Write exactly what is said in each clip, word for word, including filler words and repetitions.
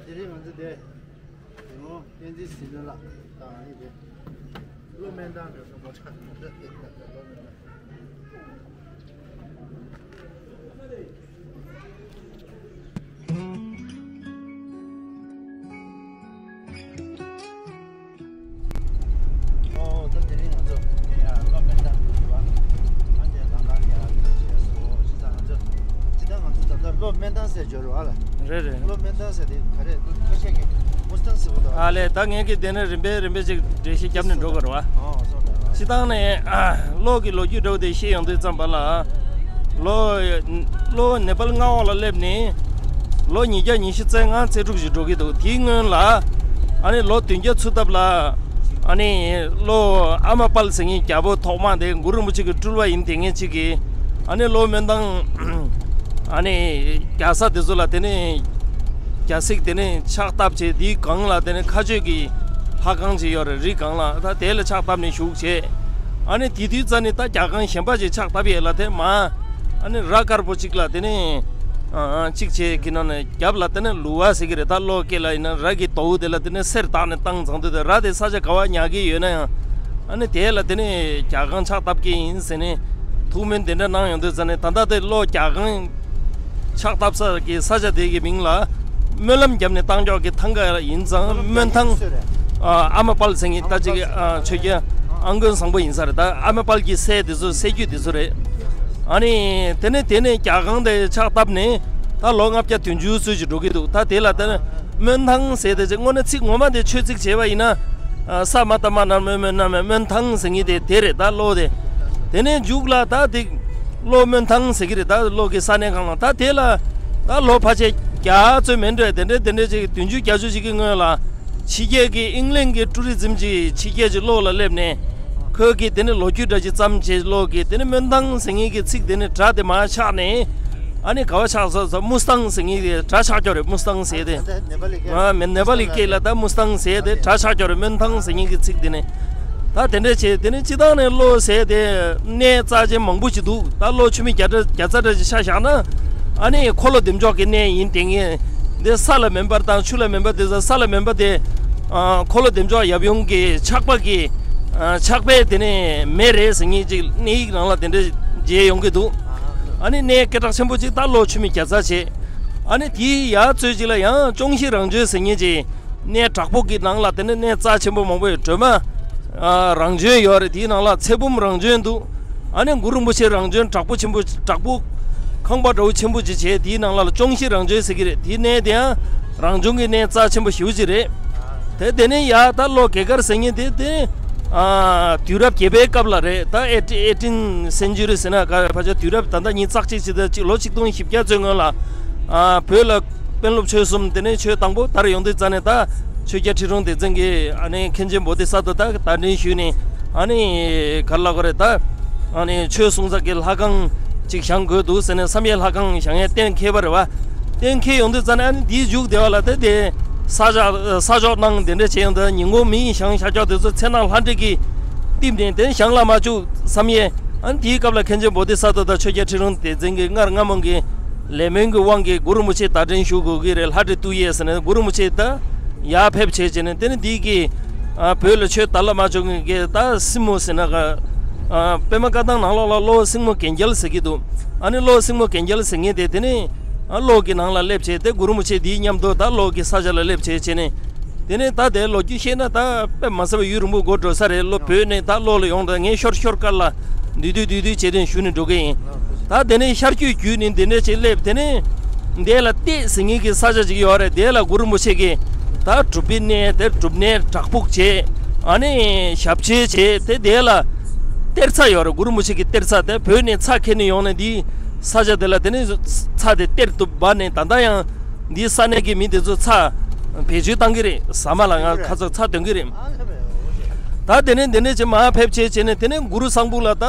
དེ་རིང་ང་ཚོ་དེ་དེ་སྔོན་བསྟན་འཛིན་ཟིལ་གནོན་ལགས་དང་ཨ་ནི་དེ་བློ་སྨོན་ཐང་དེ་སོགས་པོ་ཆགས་ཡོད་རེད། བློ་སྨོན་ཐང་། ཨོ་ད་དེ་རིང་ང་ཚོ་ཡ་བློ་སྨོན་ཐང་དུ་འགྲོ་བ། ཨ་ནི་ལང་ལང་ཡ་བྱས་སོ་ཅི་ད་ང་ཚོ་ཅི་ད་ང་ཚོ་ད་ལྟ་བློ་སྨོན་ཐང་ཟེར་འབྱོར་བ་ལ། རེད་རེད། བློ་སྨོན་ཐང་ཟེར་དེ་ག་རེ་ཁ་ཤས་ཀྱིས་མུ་སྟང་ཟེར་བ་དང་། ཨ་ལས་ད་ངས་ཀྱི་དེ་ནས་རིམ་པས་རིམ་པས་ཅིག་འགྲེལ་བཤད་བརྒྱབ་ནས་འགྲོ་དགོས་རེད་བ། ཨོ་སོ་ད་ར། སྤྱི་བཏང་ནས་ཨ་བློ་གི་ལོ་རྒྱུས་འདྲ་བོ་དེ་བཤད་ཡོང་དུས་ཙམ་པ་ལ། ལོ་ལོ་ནེ་པཱལ་མངའ་འོག་ལ་སླེབས་ནས་ལོ་ཉིས་བརྒྱ་ཉི་ཤུ་རྩ་ལྔ་རྩ་དྲུག་ཞིག་འགྲོ་གི་འདུག་དེའི་སྔོན་ལ་ཨ་ནི་ལོ་བདུན་བརྒྱ་ཚུད་སྟབས་ལ་ཨ་ནི་ལོ་ཨ་མ་པཱལ་ཟེར་མཁན་རྒྱལ་པོ་ཐོག་མ་དེ་གུ་རུ་རིན་པོ་ཆེ་གི་སྤྲུལ་བ་ཡིན་དེ་ངེས་གཅིག་གིས་ཨ་ནི་ལོ་སྨོན་ཐང་ཨ་ནི་རྒྱལ་ས་དེ་ཚོ་ལ་དེ་ནས་རྒྱལ་སྲིད་དེ་ནས་ཕྱག་བཏབ་བྱས་དེའི་སྒང་ལ་དེ་ནས་མཁའ་སྤྱོད་ཀྱི་ལྷ་ཁང་ཅིག་ཡོད་རེད། རི་སྒང་ལ་ད་དེ་ལ་ཕྱག་བཏབ་ནས་བཞུགས་བྱས། ཨ་ནི་དེ་དུས་རྩ་ནས་ད་རྒྱལ་ཁང་གཞན་པ་ཅིག་ཕྱག་བཏབ་ཡས་ལ་དེ་མ་ཨ་ནི་ར་དཀར་པོ་གཅིག་ལ་དེ་ནས་ཨ་ཨ་གཅིག་བྱས་ཀྱི་ནང་ནས་རྒྱབ་ལ་དེ་ནས་ལུ་བ་ཟེར་གྱི་རེད། ད་གློག་སྐེད་ལ་ཡིན་ན་ར་གི་དོ་བོ་དེ་ལ་དེ་ནས་གསེར་བཏགས་ནས་བཏང་ཚང་དུས་དེ་ར་དེ་ས་ཆ་ག་བ་ཉར་གྱི་ཡོད་ན་ཡང་ཨ་ནི་དེ་ལ་དེ་ནས་རྒྱལ་ཁང་ཕྱག་བཏབ་ཀྱི་ཡིན་ཟེར་ནས་ཐུགས་སྨོན་དེ་འདྲ་གནང་ཡོང་དུས་རྩ་ནས་ད་ལྟ་དེ་གློག་རྒྱལ་ཁང་ཕྱག་བཏབ་ས་གི་ས་ཆ་དེ་གི་མིང་ལ་སྨོན་ལམ་བརྒྱབ་ནས་བཏང་ཕྱོགས་ཀྱི་ཐང་ག་ཡིན་ཙང་སྨོན་ཐང་ཨ་མ་དཔལ་ཟེར་མཁན་ད་ཅིག་ཨ་ཆོས་རྒྱལ་ཨ་མགོན་བཟང་པོ་ཡིན་ས་རེད། ད་ཨ་མ་དཔལ་གྱི་སྲས་དེ་ཚོ་སྲས་རྒྱུད་དེ་ཚོ་རེད། ཨ་ནི་དེ་ནས་དེ་ནས་རྒྱལ་ཁང་དེ་ཕྱག་བཏབ་ནས་ད་ལོ་ལྔ་བརྒྱ་བདུན་ཅུ་ཚོད་ཅིག་འགྲོ་གི་འདུག་ད་དེ་ལ་ད་ནི་སྨོན་ཐང་ཟེར་དེ་ཅིག་དངོས་གནས་ཚིག་ངོ་མ་དེ་ཆོས་ཚིག་བྱས་པ་ཡིན་ན་ཨ་ས་མ་ཏ་མ་ན་སྨོན་སྨོན་ན་སྨོན་སྨོན་ཐང་ཟེར་མཁན་དེ་དེ་རེད། ད་གློག་དེ་དེ་ནས་མཇུག་ལ་ད་དེ་གློག་སྨོན་ཐང་ཟེར་གྱི་རེད། ད་གློག་གི་ས་གནས་གང་ལ་ད་དེ་ལ་ད་ལོ་ཕལ་ཆེར་བརྒྱ་ཚོད་མིན་འགྲོ་དེ་འདྲས་དེ་འདྲས་ཅིག་བདུན་ཅུ་བརྒྱད་ཅུ་ཅིག་གི་སྔོན་ལ་ཕྱི་རྒྱལ་གྱི་ཨིང་ལན་གྱི་ཀྲུ་རི་ཛིམ་གྱི་ཕྱི་རྒྱལ་གྱི་གློག་ལ་སླེབས་ནས་ཁོས་ཀྱི་དེ་ནས་ལོ་རྒྱུས་འདྲ་ཅིག་བརྩམས་བྱས་གློག་གི་དེ་ནས་སྨོན་ཐང་ཟེར་མཁན་གྱི་ཚིག་དེ་ནས་སྒྲ་དེ་མར་ཆགས་ནས་ཨ་ནི་ག་བ་ཆགས་སོང་ཟེར་མུ་སྟང་ཟེར་མཁན་གྱི་སྒྲ་ཆགས་ཀྱོག་རེད། མུ་སྟང་ཟེར་དེ་ནེ་པ་ལི་སྐད་ཨ་མེ་ནེ་པ་ལི་སྐད་ལ་ད་མུ་སྟང་ཟེར་དེ་སྒྲ་ཆགས་ཀྱོག་རེད། སྨོན་ཐང་ཟེར་མཁན་གྱི་ཚིག་དེ་ནས། ད་དེ་འདྲ་བྱས་དེ་ནས་སྤྱི་བཏང་ནས་གློག་ཟེར་དེ་གནས་རྩ་ཆེན་མང་པོ་ཞིག་འདུག་ད་གློག་ཆུ་མིག་བརྒྱ་ཚ་བརྒྱ་ཚ་འདྲ་ཞིག་ཆ་བཞག་ན་ཨ་ནི་འཁོར་ལོ་བདེ་མཆོག་གི་གནས་ཡིན། དེ་ངས་འདི་ས་ལ་མེ་འབར་དང་ཆུ་ལ་མེ་འབར་དེ་ས་ལ་མེ་འབར་དེ་ཨ་འཁོར་ལོ་བདེ་མཆོག་ཡབ་ཡུམ་གྱི་ཕྱག་པ་གི་ཨ་ཕྱག་དཔེ་དེ་ནས་མེ་རེད་ཟེར་མཁན་ཅིག་གནས་ཡིག་ནང་ལ་དེ་འདྲ་མཇལ་ཡོང་གི་འདུག་ཨ་ནི་གནས་སྐད་གྲགས་ཆེན་པོ་ཅིག་ད་གློག་ཆུ་མིག་བརྒྱ་ཚ་བྱས། ཨ་ནི་དེའི་ཡར་ཚོད་ཅིག་ལ་ཡང་ཅོང་ཞི་རང་བྱོན་ཟེར་མཁན་ཅིག་གནས་བྲག་ཕུག་གི་ནང་ལ་དེ་ནས་གནས་རྩ་ཆེན་པོ་མང་པོ་ཡོད། སྒྲོལ་མ་ཨ་རང་བྱོན་ཡོད་རེད། དེའི་ནང་ལ་ཚེ་བུམ་རང་བྱོན་འདུག་ཨ་ནི་གུ་རུ་རིན་པོ་ཆེ་རང་བྱོན་བྲག་ཕུག་ཆེན་པོ་བྲག་ཕུག་ཁང་པ་འདྲ་བོ་ཆེན་པོ་ཅིག་བྱས། དེའི་ནང་ལ་ཅོང་ཞི་རང་བྱོན་ཟེར་གྱི་རེད། དེའི་གནས་དེ་ཡང་རང་བྱོན་གྱི་གནས་རྩ་ཆེན་པོ་ཞེ་པོ་ཅིག་རེད། དེ་དེ་ནས་ཡར་ད་གློག་གེ་ཀར་ཟེར་མཁན་དེ་དེ་ཨ་དུས་རབས་བརྒྱད་པའི་སྐབས་ལ་རེད། ད་ཨེ་ཊི་ཨེ་ཊིན་སེན་ཅུ་རི་ཟེར་ན་ག་ཕལ་ཆེར་དུས་རབས་ད་ལྟ་ཉིས་རྩ་གཅིག་ཅིག་ད་ལོ་ཆིག་སྟོང་བཞི་བརྒྱ་ཚོད་སྔོན་ལ་ཨ་བོད་ལ་དཔོན་སློབ་ཆོས་གསུམ་དེ་ནས་ཆོས་དང་པོ་དར་ཡོང་དུས་རྩ་ནས་ད་ཆོས་རྒྱལ་ཁྲི་སྲོང་ལྡེ་བཙན་གྱིས་ཨ་ནི་མཁན་ཆེན་བོ་དྷི་ས་ཏྭ་ད་གདན་འདྲེན་ཞུས་ནས་ཨ་ནི་ག་རེ་ལབ་དགོས་རེད། ད་ཨ་ནི་ཆོས་གསུང་ས་གི་ལྷ་ཁང་ཅིག་བཞེངས་དགོས་འདུག་ཟེར་ནས་བསམ་ཡས་ལྷ་ཁང་བཞེངས་ཡས་གཏན་འཁེལ་བ་རེད་བ། གཏན་འཁེལ་ཡོང་དུས་རྩ་ནས་ཨ་ནི་འདིའི་མཇུག་དེ་བ་ལ་ད་དེ་ས་ཆ་ས་ཕྱོགས་ནང་དེ་འདྲ་བྱས་ཡོང་དུས་ཉིན་གུང་མི་བཞེངས་ཤར་ཕྱོགས་དེ་ཚོ་ཚེ་ནང་ལྷ་འདྲེ་གིས་བཏིབས་ནས་དེ་བཞེངས་ལ་མ་བཅུག་བསམ་ཡས། ཨ་ནི་དེའི་སྐབས་ལ་མཁན་ཆེན་བོ་དྷི་ས་ཏྭ་དང་ཆོས་རྒྱལ་ཁྲི་སྲོང་ལྡེ་བཙན་གྱིས་སྔར་སྔ་མོ་གི་ལས་སྨོན་གྱི་དབང་གིས་གུ་རུ་རིན་པོ་ཆེ་གདན་འདྲེན་ཞུ་དགོས་ཀྱི་རེད། ལྷ་འདྲེ་བཏུལ་ཡས་ཟེར་ནས་གུ་རུ་རིན་པོ་ཆེ་ད་ཡར་ཕེབས་བྱས་བྱས་ནས་དེ་ནི་འདི་གི་ཨ་བོད་ལ་ཆོས་དར་ལ་མ་བཅུག་མཁན་གྱི་ད་སྲིང་མོ་ཟེར་ན་ག་ཨ་པད་མ་བཀའ་ཐང་ནང་ལོགས་ལ་གློ་བོ་སྲིང་མོ་གན་རྐྱལ་ཟེར་གྱི་འདུག་ཨ་ནི་གློ་བོ་སྲིང་མོ་གན་རྐྱལ་ཟེར་མཁན་དེ་དེ་ནི་ཨ་གློག་གི་ནང་ལ་སླེབས་བྱས་དེ་གུ་རུ་རིན་པོ་ཆེ་འདིའི་མཉམ་དུ་ད་གློག་གི་ས་ཆ་ལ་སླེབས་བྱས་བྱས་ནས། དེ་ནས་ད་དེའི་ལོ་རྒྱུས་བཤད་ན་ད་དཔེ་མ་ཟད་པ་ཡུན་རིང་པོ་འགོར་འགྲོ་ས་རེད། ལོ་བོད་ནས་ད་གློག་ལ་ཡོང་དང་ངས་ཤོར་ཤོར་དཀར་ལ་འདུས་འདུས་འདུས་འདུས་བྱས་ཏེ་ཞུ་ནས་འགྲོ་གི་ཡིན། ད་དེ་ནས་ཤར་རྒྱུད་བརྒྱུད་ནས་འདི་འདྲ་ཅིག་སླེབས། དེ་ནས་འདི་ལ་གཏེར་ཟེར་མཁན་གྱི་ས་ཆ་ཅིག་ཡོད་རེད། དེ་ལ་གུ་རུ་རིན་པོ་ཆེ་གིས་ད་སྒྲུབ་པའི་གནས་དེ་སྒྲུབ་གནས་བྲག་ཕུག་བྱས། ཨ་ནི་ཞབས་ཕྱི་བྱས། དེ་དེ་ལ་གཏེར་ཚ་ཡོད་རེད། གུ་རུ་རིན་པོ་ཆེ་གི་གཏེར་ཚ་དེ་བོད་ནས་ཚ་འཁྱེར་ནས་ཡོང་ནས་འདིའི་ས་ཆ་དེ་ལ་དེ་ནས་ཚ་དེ་གཏེར་དུ་སྦ་ནས་ད་ལྟ་ཡང་། འདིའི་ས་གནས་ཀྱི་མི་དེ་ཚོ་ཚ་བེད་སྤྱོད་བཏང་གི་རེད། ཟ་མ་ལ་ང་ཁ་ཚ་ཚ་འདོན་གི་རེད། ད་དེ་ནས་འདི་ནས་ཅི་མ་ཕེབས་བྱས་བྱས་ནས་དེ་ནས་གུ་རུ་སྲང་ཕུག་ལ་ད་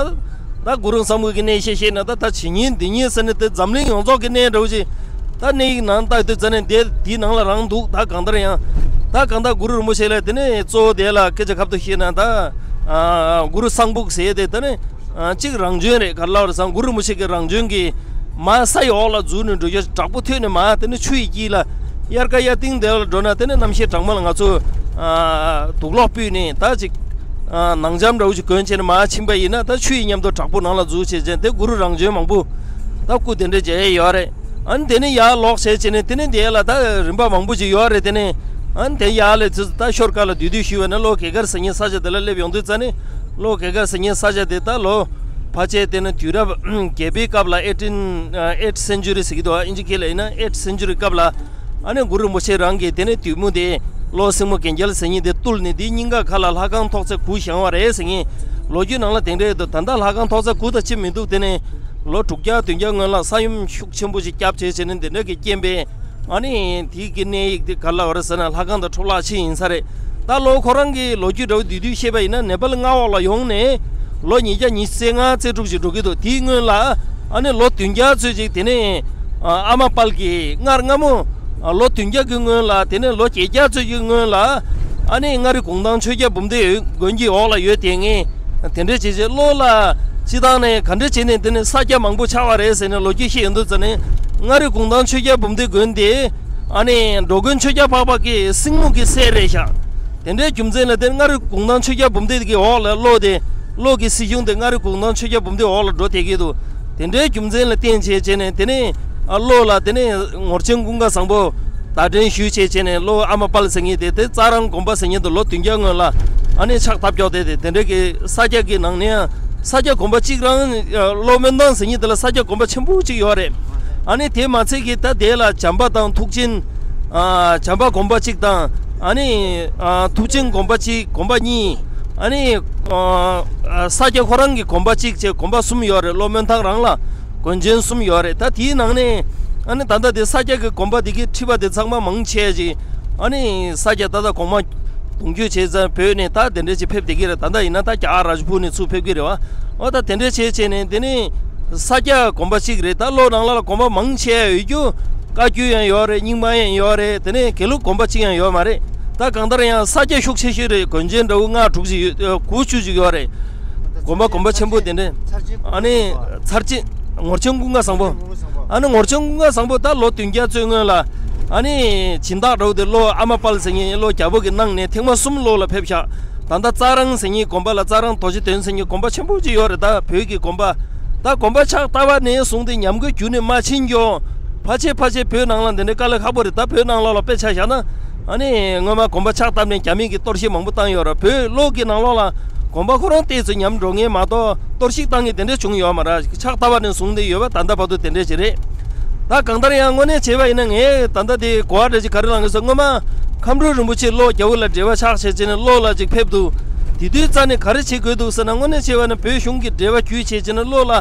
ད་གུ་རུ་སྲང་ཕུག་གི་གནས་བཤད་བཤད་ན་ད་ད་ཇི་ཉིན་འདི་ཉིན་ཟེར་ནས་དེ་འཛམ་གླིང་ཡོངས་རྫོགས་ཀྱི་གནས་འདྲ་བོ་ཅིག་ད་གནས་ཡིག་ནང་ལྟ་དུས་ཙ་ནས་དེ་དེའི་ནང་ལ་རང་འདུག་ད་གང་ལྟར་ཡང་ད་གང་ལྟར་གུ་རུ་རིན་པོ་ཆེ་ལ་དེ་ནས་གཙོ་བོ་དེ་ལ་སྐད་ཆ་ཁ་ཐུག་བཤད་ན་ད་ཨ་གུ་རུ་སྲང་ཕུག་ཟེར་དེ་ད་ནས། གཅིག་རང་བྱོན་རེད། ག་རེ་ལབ་རེད་ཟེར་ན་གུ་རུ་རིན་པོ་ཆེ་གི་རང་བྱོན་གྱི་མར་ས་ཡི་འོག་ལ་འཛུལ་ནས་འགྲོ་རྒྱུ་བྲག་ཕུག་ཐོན་ནས་མར་དེ་ནས་ཆུ་ཡི་དཀྱིལ་ལ་ དབྱར་ཁ་དབྱར་སྟེང་དེ་ལ་འགྲོ་ན་དེ་ནས་གནམ་གཤིས་གྲང་མོ་ལ་ང་ཚོ་ཨ་དུག་ལོག་ཕུད་ནས་ད་ཅིག་ཨ་ནང་འཇམ་འདྲ་བོ་ཅིག་གོན་བྱས་ནས་མར་ཕྱིན་པ་ཡིན་ན། ད་ཆུ་ཡི་མཉམ་དུ་བྲག་ཕུག་ནང་ལ་འཛུལ་བྱས་བྱས་དེ་གུ་རུ་རང་བྱོན་མང་པོ་ད་སྐུ་དེ་འདྲ་མཇལ་ཡས་ཡོད་རེད། ཨ་ནི་དེ་ནས་ཡར་ལོག་བྱས་བྱས་ནས་དེ་ནས་དེ་ལ་ད་རིམ་པ་མང་པོ་ཅིག་ཡོད་རེད། དེ་ནས་ཨ་ནི་དེ་ཡར་ལ་ད་ཤོར་ཁ་ལ་སྡོད་དུས་ཞུས་པ་ན། ལྷོ་གེ་སར་ཟེར་མཁན་ས་ཆ་དེ་ལ་སླེབས་ཡོང་དུས་ཙ་ནས། ལྷོ་གེ་སར་ཟེར་མཁན་ས་ཆ་དེ་ད་ལོ་ཕལ་ཆེར་དེ་ནས་དུས་རབས་བརྒྱད་པའི་སྐབས་ལ། eighteen eighth century ཟེར་གྱི་འདུག་ཨིན་ཇི་སྐད་ལ་ཡིན་ན་eighth century སྐབས་ལ། ཨ་ནི་གུ་རུ་རིན་པོ་ཆེ་རང་གིས་དེ་ནས་དུད་སྨུག་དེ་ལྷོ་སྲིན་མོ་གན་རྐྱལ་ཟེར་མཁན་དེ་བཏུལ་ནས་དེའི་སྙིང་ག་ཁ་ལ་ལྷ་ཁང་ཐོག་ཚད་དགུ་བཞེངས་པ་རེད་ཟེར་མཁན་ལོ་རྒྱུས་ནང་ལ་དེ་འདྲ་ཡོད་འདུག་ད་ལྟ་ལྷ་ཁང་ཐོག་ཚད་དགུ་དང་གཅིག་མི་འདུག་དེ་ནས་ལོ་དྲུག་བརྒྱ་བདུན་བརྒྱ་སྔོན་ལ་ས་ཡོམ་ཤུགས་ཆེན་པོ་ཞིག་བརྒྱབ་བྱས་བྱས་ནས་དེ་འདྲ་གི་རྐྱེན་པས། ཨ་ནི་དེའི་གི་གནས་ཡིག་དེ་ག་ལ་བར་ཟེར་ན་ལྷ་ཁང་དང་འཕྲོ་བརླག་ཕྱིན་ཡིན་ས་རེད། ད་ལོ་ཁོ་རང་གི་ལོ་རྒྱུས་འདྲ་བོ་དེ་དུས་བཤད་པ་ཡིན་ན། ནེ་པཱལ་མངའ་འོག་ལ་ཡོང་ནས་ལོ་ཉིས་བརྒྱ་ཉི་ཤུ་རྩ་ལྔ་རྩ་དྲུག་ཅིག་འགྲོ་གི་འདུག་དེའི་སྔོན་ལ་ཨ་ནི་ལོ་བདུན་བརྒྱ་ཙམ་ཅིག་དེ་ནས་ཨ་ཨ་མ་དཔལ་གྱིས་སྔར་སྔ་མོ་ལོ་བདུན་བརྒྱ་གི་སྔོན་ལ། དེ་ནས་ལོ་བརྒྱད་བརྒྱ་ཙམ་གྱི་སྔོན་ལ་ཨ་ནི་མངའ་རིས་གུང་ཐང་ཆོས་རྒྱལ་འབུམ་སྡེ་དགོན་གྱི་འོག་ལ་ཡོད་དེ་ངས། དེ་འདྲ་བྱས་བྱས་ལྷོ་ལ་སྤྱིར་བཏང་ནས་ག་འདྲ་བྱས་ནས་དེ་ནས་ས་རྒྱ་མང་པོ་ཆགས་པ་རེད་ཟེར་ནས་ལོ་རྒྱུས་བཤད་ཡོང་དུས་ཙ་ནས། མངའ་རིས་གུང་ཐང་ཆོས་རྒྱལ་འབུམ་སྡེ་དགོན་དེ་ཨ་ནི་འགྲོ་མགོན་ཆོས་རྒྱལ་འཕགས་པ་གི་སྲིང་མོ་གི་སྲས་རེད་ཤག་དེ་འདྲའི་རྒྱུ་མཚན་ལ་བརྟེན་མངའ་རིས་གུང་ཐང་ཆོས་རྒྱལ་འབུམ་སྡེ་གི་འོག་ལ་ལྷོ་དེ། ལྷོ་གི་སྲིད་གཞུང་དེ་མངའ་རིས་གུང་ཐང་ཆོས་རྒྱལ་འབུམ་སྡེ་འོག་ལ་འགྲོ་བསྡད་ཀྱི་འདུག་དེ་འདྲའི་རྒྱུ་མཚན་ལ་བརྟེན་བྱས་བྱས་ནས་དེ་ནས་ཨ་ལྷོ་ལ་དེ་ནས་ངོར་ཆེན་ཀུན་དགའ་བཟང་པོ། ད་དྲན་ཞུས་བྱས་བྱས་ནས་ལྷོ་ཨ་མ་དཔལ་ཟེར་མཁན་དེ། དེ་རྩ་རང་དགོན་པ་ཟེར་མཁན་དེ་ལོ་བདུན་བརྒྱ་སྔོན་ལ་ཨ་ནི་ཕྱག་བཏབ་ཀྱོག་དེ། དེ་དེ་འདྲའི་གི་ས་སྐྱ་གི་ནང་ནས་ཡང་ས་སྐྱ་དགོན་པ་གཅིག་རང་། ལྷོ་སྨོན་ཐང་ཟེར་མཁན་དེ་ལ་ས་སྐྱ་དགོན་པ་ཆེན་པོ་གཅིག་ཡོད་རེད། ཨ་ནི་དེ་མ་ཚད་ཀྱི་ད་དེ་ལ་བྱམས་པ་དང་ཐུགས་ཆེན། ཨ་བྱམས་པ་དགོན་པ་གཅིག་དང་། ཨ་ནི་ཨ་ཐུགས་ཆེན་དགོན་པ་གཅིག་དགོན་པ་གཉིས། ཨ་ནི་ཨ་ས་སྐྱ་ཁོ་རང་གི་དགོན་པ་གཅིག་བྱས་དགོན་པ་གསུམ་ཡོད་རེད། ལྷོ་སྨོན་ཐང་རང་ལ་དགོན་ཆེན་གསུམ་ཡོད་རེད། ད་དེའི་ནང་ནས་ཨ་ནི་ད་ལྟ་དེ་ས་སྐྱ་གི་དགོན་པ་དེ་གི་ཁྲི་པ་དེ་ཚང་མ་མང་ཆེ་ཅིག་ཨ་ནི་ས་སྐྱ་ད་ལྟ་གོང་མ་གདུང་རྒྱུད་བྱས་ཙང་བོད་ནས་ད་དེ་འདྲ་ཅིག་ཕེབས་བསྡད་ཀྱི་རེད། ད་ལྟ་ཡིན་ན་ད་རྒྱ་གར་རཱཇ་པུར་ནས་ཚུར་ཕེབས་ཀྱི་རེད་བ། འོ་ད་དེ་འདྲ་བྱས་བྱས་ནས་དེ་ནས་ས་སྐྱ་དགོན་པ་གཅིག་རེད། ད་ལྷོ་ནང་ལ་ལ་དགོན་པ་མང་ཆེ་ཡོད་རྒྱུ། བཀའ་བརྒྱུད་ཡང་ཡོད་རེད། རྙིང་མ་ཡང་ཡོད་རེད། དེ་ནས་དགེ་ལུགས་དགོན་པ་གཅིག་ཡང་ཡོད་མ་རེད། ད་གང་ལྟར་ཡང་ས་སྐྱ་ཤུགས་ཆེ་ཤོས་རེད། དགོན་ཆེན་འདྲ་བོ་ལྔ་དྲུག་ཅིག་ཡོད། ཨ་དགུ་བཅུ་ཅིག་ཡོད་རེད། དགོན་པ་དགོན་པ་ཆེན་པོ་དེ་འདྲ། ཨ་ནི་ཚར་གཅིག་ངོར་ཆེན་ཀུན་དགའ་བཟང་པོ། ཨ་ནི་ངོར་ཆེན་ཀུན་དགའ་བཟང་པོ་ད་ལོ་བདུན་བརྒྱ་ཙམ་སྔོན་ལ་ཨ་ནི་སྦྱིན་བདག་འདྲ་བོ་དེ་ལྷོ་ཨ་མ་དཔལ་ཟེར་མཁན་ལྷོ་རྒྱལ་པོ་གིས་གནང་ནས་ཐེངས་མ་གསུམ་ལྷོ་ལ་ཕེབས་ཤག་ད་ལྟ་རྩ་རང་ཟེར་མཁན་དགོན་པ་ལ། རྩ་རང་རྡོ་རྗེ་གདན་ཟེར་མཁན་དགོན་པ་ཆེན་པོ་ཅིག་ཡོད་རེད། ད་བོད་ཀྱི་དགོན་པ། ད་དགོན་པ་ཕྱག་བཏབ་པ་ནས་བཟུང་སྟེ་ཉམས་རྒུད་གྱུར་ནས་མར་ཕྱིན་ཀྱང་། ཕལ་ཆེར་ཕལ་ཆེར་བོད་ནང་ལ་འདི་འདྲའི་དཀའ་ལས་ཁག་པོ་རེད། ད་བོད་ནང་ལོགས་ལ་དཔེ་ཆ་བཞག་ན། ཨ་ནི་སྔོན་མ་དགོན་པ་ཕྱག་བཏབ་ནས་རྒྱ་མི་གིས་གཏོར་བཤིག་མང་པོ་བཏང་ཡོད་རེད། བོད་ལྷོ་གི་ནང་ལོགས་ལ་དགོན་པ་ཁོ་རང་ཏོག་ཙམ་ཉམས་འགྲོ་མཁན་མ་གཏོགས་གཏོར་བཤིག་བཏང་མཁན་དེ་འདྲ་བྱུང་ཡོད་མ་རེད། ཕྱག་བཏབ་པ་ནས་བཟུང་སྟེ་ཡོད་པ་ད་ལྟ་བར་དུ་དེ་འདྲ་ཞིག་རེད། ད་གང་ལྟར་ཡང་དངོས་གནས་བྱས་པ་ཡིན་ན་ངས་ད་ལྟ་དེ་གོ་བ་འདྲ་ཅིག་ག་རེ་བླངས་ཡོད་ཟེར། སྔོན་མ་ཁམས་སྤྲུལ་རིན་པོ་ཆེ་ལྷོ་རྒྱལ་པོ་ལ་འབྲེལ་བ་ཆགས་བྱས་བྱས་ནས་ལྷོ་ལ་ཅིག་ཕེབས་འདུག་དེ་དུས་རྩ་ནས་ག་རེ་བྱེད་དགོས་འདུག་ཟེར་ན། དངོས་གནས་བྱས་པ་ན་བོད་གཞུང་གིས་འབྲེལ་བ་བརྒྱུད་བྱས་བྱས་ནས་ལྷོ་ལ་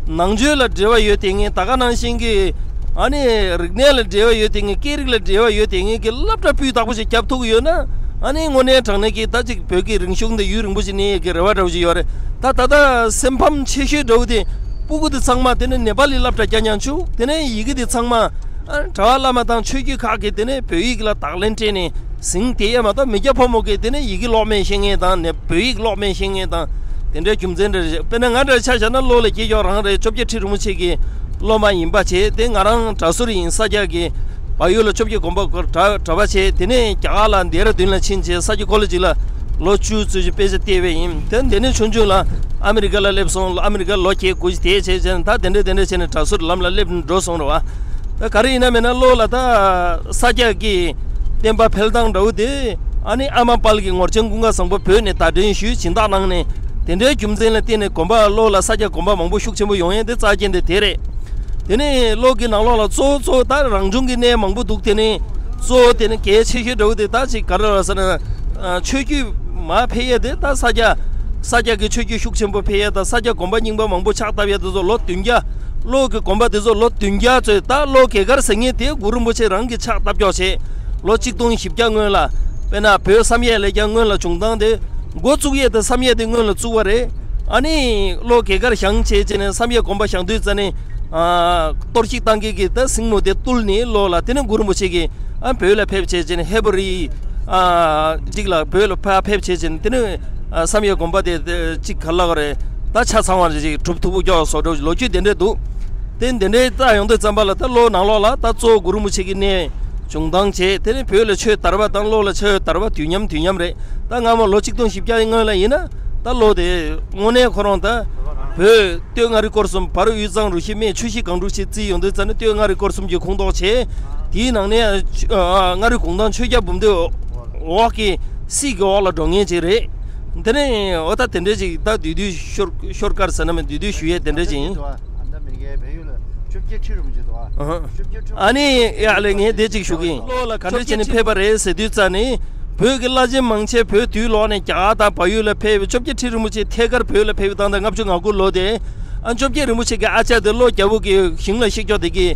ནང་ཆོས་ལ་འབྲེལ་བ་ཡོད་དེ་ངས་ད་ག་ནང་བཞིན་གྱི། ཨ་ནི་རིག་གནས་ལ་འབྲེལ་བ་ཡོད་དེ་ངས། སྐད་རིགས་ལ་འབྲེལ་བ་ཡོད་དེ་ངས་ཀྱི་སློབ་གྲྭ་སྤུས་དག་པོ་ཞིག་བརྒྱབ་ཐུབ་ཀྱི་ཡོད་ན། ཨ་ནི་དངོས་གནས་དྲང་གནས་ཀྱི་ད་ཅིག་བོད་ཀྱི་རིག་གཞུང་འདི་ཡུན་རིང་པོ་ཞིག་གནས་ཡས་ཀྱི་རེ་བ་འདྲ་བོ་ཞིག་ཡོད་རེད། ད་ད་ལྟ་སེམས་ཕམ་ཆེ་ཤོས་འདྲ་བོ་དེ་སྤུ་གུ་དེ་ཚང་མ་དེ་ནས་ནེ་པ་ལི་སློབ་གྲྭ་རྒྱག་མྱོང་བྱུང་། དེ་ནས་ཡི་གེ་དེ་ཚང་མ་ཨ་གྲྭ་པ་བླ་མ་དང་ཆོས་བརྒྱུད་ཁག་གིས་དེ་ནས་བོད་ཡིག་ལ་དག་ལན་སྤྲད་ནས་ཟིན་བསྡད་ཡས་མ་གཏོགས། མི་སྐྱ་ཕོ་མོ་གིས་དེ་ནས་ཡི་གེ་ཀློག་མེད་ཤེས་མཁན་དང་ནས་བོད་ཡིག་ཀློག་མེད་ཤེས་མཁན་དང་དེ་འདྲའི་རྒྱུ་མཚན་འདྲ་རེད། དཔེར་ན་ང་འདྲ་ཆ་བཞག་ན་ལྷོ་ལ་སྐྱེས་ཀྱོག་རང་རེད། བཅོ་བརྒྱད་ཁྲི་རིན་པོ་ཆེ་གི་སློབ་མ་ཡིན་པ་བྱས། དེ་ང་རང་གྲྭ་ཟུར་ཡིན། ས་སྐྱ་གི་བལ་ཡུལ་ལ་བཅོ་བརྒྱད་དགོན་པ་གྲྭ་གྲྭ་པ་བྱས། དེ་ནས་རྒྱ་གར་ལ་ལྡེ་ར་ལྡུན་ལ་ཕྱིན་བྱས་ས་སྐྱ་ཀོ་ལེ་ཇི་ལ་ལོ་བཅུ་ཙམ་ཞིག་དཔེ་ཆ་བལྟས་པ་ཡིན། དེ་འདི་ནས་ཆུང་ཆུང་ལ་ཨ་མི་རི་ཀ་ལ་སླེབས་སོང་། ཨ་མི་རི་ཀ་ལོ་བརྒྱད་དགུ་ཞིག་བསྡད་བྱས་བྱས་ནས་ད་དེ་འདྲ་དེ་འདྲ་བྱས་ནས་གྲྭ་ཟུར་ལམ་ལ་སླེབས་འགྲོ་སོང་རེད་བ། ད་ག་རེ་ཡིན་ན་མིན་ན་ལྷོ་ལ་ད་ས་སྐྱ་གི་བསྟན་པ་འཕེལ་སྟངས་འདྲ་བོ་དེ། ཨ་ནི་ཨ་མ་དཔལ་གྱིས་ངོར་ཆེན་ཀུན་དགའ་བཟང་པོ་བོད་ནས་བརྡ་འཕྲིན་ཞུས། སྦྱིན་བདག་གནང་ནས་དེ་འདྲའི་རྒྱུ་མཚན་ལ་བརྟེན་ནས་དགོན་པ་ལྷོ་ལ་ས་སྐྱ་དགོན་པ་མང་པོ་ཤུགས་ཆེན་པོ་ཡོང་ཡས་དེ་རྩ་རྐྱེན་དེ་དེ་རེད། དེ་ནས་ལྷོ་གི་ནང་ལོགས་ལ་གཙོ་བོ་གཙོ་བོ་ད་རང་བྱུང་གི་གནས་མང་པོ་འདུག་དེ་ནས་གཙོ་བོ་དེ་ནི་གལ་ཆེ་ཤོས་འདྲ་བོ་དེ་ད་ཅིག་ག་རེ་ལ་ཟེར་ན། ཨ་ཆོས་བརྒྱུད་མར་འཕེལ་ཡས་དེ། ད་ས་སྐྱ་ས་སྐྱ་གི་ཆོས་བརྒྱུད་ཤུགས་ཆེན་པོ་འཕེལ་ཡས་དང་ས་སྐྱ་དགོན་པ་རྙིང་པ་མང་པོ་ཕྱག་བཏབ་ཡས་དེ་ཚོ་ལོ་བདུན་བརྒྱ། ལྷོ་གི་དགོན་པ་དེ་ཚོ་ལོ་བདུན་བརྒྱ་ཙམ། ད་ལྷོ་གེ་སར་ཟེར་མཁན་དེ་གུ་རུ་རིན་པོ་ཆེ་རང་གིས་ཕྱག་བཏབ་ཀྱོག་བྱས། ལོ་གཅིག་སྟོང་བཞི་བརྒྱ་སྔོན་ལ། དཔེར་ན་བོད་བསམ་ཡས་ལས་ཀྱང་སྔོན་ལ་བྱུང་སྟངས་དེ། འགོ་བཙུགས་ཡས་དེ་བསམ་ཡས་དེ་སྔོན་ལ་བཙུགས་པ་རེད། ཨ་ནི་ལྷོ་གེ་སར་བཞེངས་བྱས་བྱས་ནས་བསམ་ཡས་དགོན་པ་བཞེངས་དུས་ཙ་ནས། ཨ་གཏོར་བཤིག་བཏང་མཁན་གྱི་ད་སྲིང་མོ་དེ་བཏུལ་ནས་ལྷོ་ལ། དེ་ནས་གུ་རུ་རིན་པོ་ཆེ་གིས་ཨ་བོད་ལ་ཕེབས་བྱས་བྱས་ནས་ཧེ་བྷ་རི་ཨ་གཅིག་ལ་བོད་ལ་ཕར་ཕེབས་བྱས་བྱས་ནས། དེ་ནས་ཨ་བསམ་ཡས་དགོན་པ་དེ་དེ་གཅིག་ག་ལ་ག་རེ་ད་ཆ་ཚང་བ་ཞིག་གྲུབ་ཐུབ་པོ་ཀྱོག་བཟོ་འདྲ་ལོ་རྒྱུས་དེ་འདྲས་འདུག་དེ་འདི་འདྲས་ལྟ་ཡོང་དུས་ཙམ་པ་ལ་ད་ལྷོ་ནང་ལོགས་ལ་ད་གཙོ་བོ་གུ་རུ་རིན་པོ་ཆེ་གི་གནས་ བྱུང་སྟངས་བྱས། དེ་ནས་བོད་ལ་ཆོས་དར་བ་དང་བློ་ལ་ཆོས་དར་བ་དུས་མཉམ་དུས་མཉམ་རེད། ད་སྔ་མོ་ལོ་ཆིག་སྟོང་བཞི་བརྒྱ་སྔོན་ལ་ཡིན་ན། ད་བློ་དེ་དངོས་གནས་ཁོ་རང་ད་བོད་སྟོད་མངའ་རིས་སྐོར་གསུམ། བར་དབུས་གཙང་རུ་བཞི་སྨད་ཆུ་བཞི་སྒང་དྲུག་ཅེས་བརྩིས་ཡོང་དུས་ཙ་ནས་སྟོད་མངའ་རིས་སྐོར་གསུམ་གྱི་ཁོངས་གཏོགས་བྱས། དེའི་ནང་ནས་ཨ་མངའ་རིས་གུང་ཐང་ཆོས་རྒྱལ་འབུམ་སྡེ་འོག་གི་སྲིད་ཀྱི་འོག་ལ་འགྲོ་མཁན་ཅིག་རེད། དེ་ནས་འོ་ད་དེ་འདྲས་ཅིག་ད་དུས་དུས་ཤོར་ཤོར་དཀར་ཟེར་ན་མིན། དུས་དུས་ཞུ་ཡས་དེ་འདྲས་ཅིག་ཡིན། ཨ་ནི་ཡ་ལས་ངས་དེ་ཅིག་ཞུ་གི་ཡིན། བློ་ལ་ག་འདྲས་བྱས་ནས་ཕེབས་པ་རེད་ཟེར་དུས་ཙ་ནས། བོད་ཀྱི་བླ་ཆེན་མང་ཆེ་བོད་དུས་ལོག་ནས་རྒྱ་གར་དང་བལ་ཡུལ་ལ་ཕེབས། བཅོ་བརྒྱད་ཁྲི་རིན་པོ་ཆེ་ཐད་ཀར་བོད་ལ་ཕེབས་པའི་སྟངས་དང་ལྔ་བཅུ་ང་དགུ་ལོ་དེ། ཨ་བཅོ་བརྒྱད་རིན་པོ་ཆེ་གི་ཨ་ཅག་དེ་ལོ་རྒྱ་བོད་ཀྱི་ཞིང་ལ་གཤེགས་ཀྱོག་དེ་གི་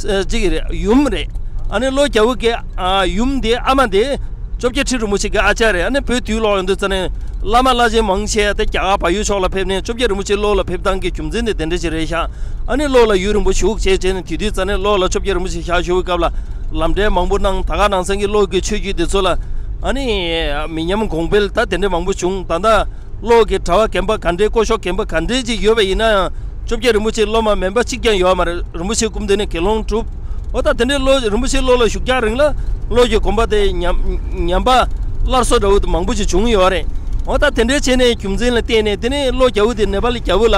ཨ་ཅིག་རེད། ཡུམ་རེད། ཨ་ནི་ལོ་རྒྱ་བོད་ཀྱི་ཨ་ཡུམ་དེ་ཨ་མ་དེ་བཅོ་བརྒྱད་ཁྲི་རིན་པོ་ཆེ་གི་ཨ་ཅག་རེད། ཨ་ནི་བོད་དུས་ལོག་ཡོང་དུས་ཙ་ནས་བླ་མ་བླ་ཆེན་མང་ཆེ་དེ་རྒྱ་གར་བལ་ཡུལ་ཕྱོགས་ལ་ཕེབས་ནས། བཅོ་བརྒྱད་རིན་པོ་ཆེ་བློ་ལ་ཕེབས་སྟངས་ཀྱི་རྒྱུ་མཚན་དེ་དེ་འདྲ་ཞིག་རེད་ཤག་ཨ་ནི་བློ་ལ་ཡུན་རིང་པོ་བཞུགས་བྱས་བྱས་ནས་དེ་དུས་ཙ་ནས་བློ་ལ་བཅོ་བརྒྱད་རིན་པོ་ཆེ་ཞག་བཞུགས་པའི་སྐབས་ལ་ལམ་འབྲས་མང་པོ་གནང་། ད་ག་ནང་བཞིན་གྱི་བློ་གི་ཆོས་བརྒྱུད་དེ་ཚོ་ལ་ཨ་ནི་མི་ཉམས་གོང་འཕེལ་ད་དེ་འདྲ་མང་པོ་བྱུང་། ད་ལྟ། བློ་གི་གྲྭ་པ་རྒན་པ་ག་འདྲའི་སྐུ་ཞབས་རྒན་པ་ག་འདྲའི་ཅིག་ཡོད་པ་ཡིན་ན་ཡང་། བཅོ་བརྒྱད་རིན་པོ་ཆེའི་སློབ་མ་མིན་པ་གཅིག་ཀྱང་ཡོད་མ་རེད། རིན་པོ་ཆེའི་སྐུ་མདུན་ནས་དགེ་སློང་གྲུབ། འོ་ད་དེ་འདྲའི་བློ་རིན་པོ་ཆེའི་བློ་ལ་བཞུགས་རྒྱག་རིང་ལ་བློ་གི་དགོངས་པ་དེ་ཉམས་ཉམས་པ་སླར་གསོ་འདྲ་བོ་མང་པོ་ཞིག་བྱུང་ཡོད་རེད། འོ་ད་དེ་འདྲའི་བྱས་ནས་རྒྱུ་མཚན་ལ་བརྟེན་ནས། དེ་ནས་བློ་རྒྱ་བོ་དེ་ནེ་པ་ལི་རྒྱ་བོ་ལ་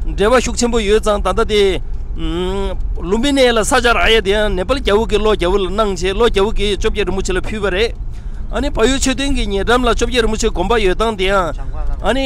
འབྲེལ་བ་ཤུགས་ཆེན་པོ་ཡོད་ཙང་། ད་ལྟ་དེ་ལུམ་བི་ནི་ལ་ས་ཆ་རག་ཡས་དེ་ཡང་ནེ་པ་ལི་རྒྱ་བོ་གི་བློ་རྒྱ་བོ་ལ་གནང་བྱས། བློ་རྒྱ་བོ་གིས་བཅོ་བརྒྱད་རིན་པོ་ཆེ་ལ་ཕུལ་བ་རེད། ཨ་ནི་བལ་ཡུལ་མཆོད་རྟེན་གྱི་ཉེ་འགྲམ་ལ་བཅོ་བརྒྱད་རིན་པོ་ཆེའི་དགོན་པ་ཡོད་སྟངས་དེ་ཡང་། ཨ་ནི་